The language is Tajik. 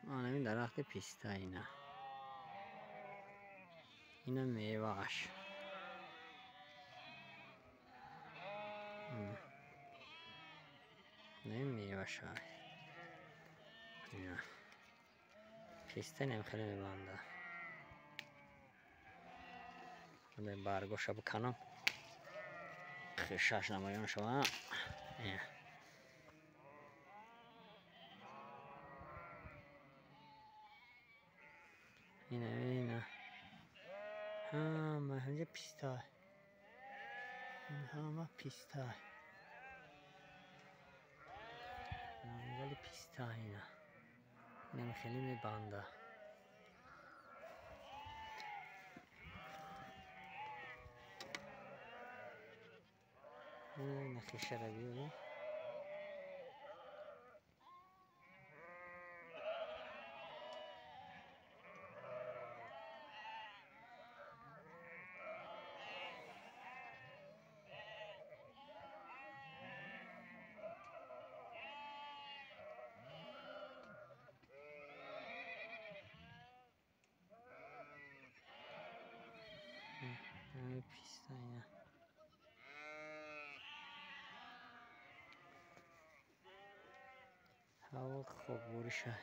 Анамин дарахти писта ина. Ина мевааш. Не меваша. Ина. Писта инам хеле мебанда. Баргоша биканам. Хишаш намоён шава. Ина. Ина ина. Ҳама ҳамҷа писта. Ин ҳама писта. Ҷангали писта ина. Инам хеле мебанда. Ина хишара биёна. Писта ина. Ҳаво хокбориша.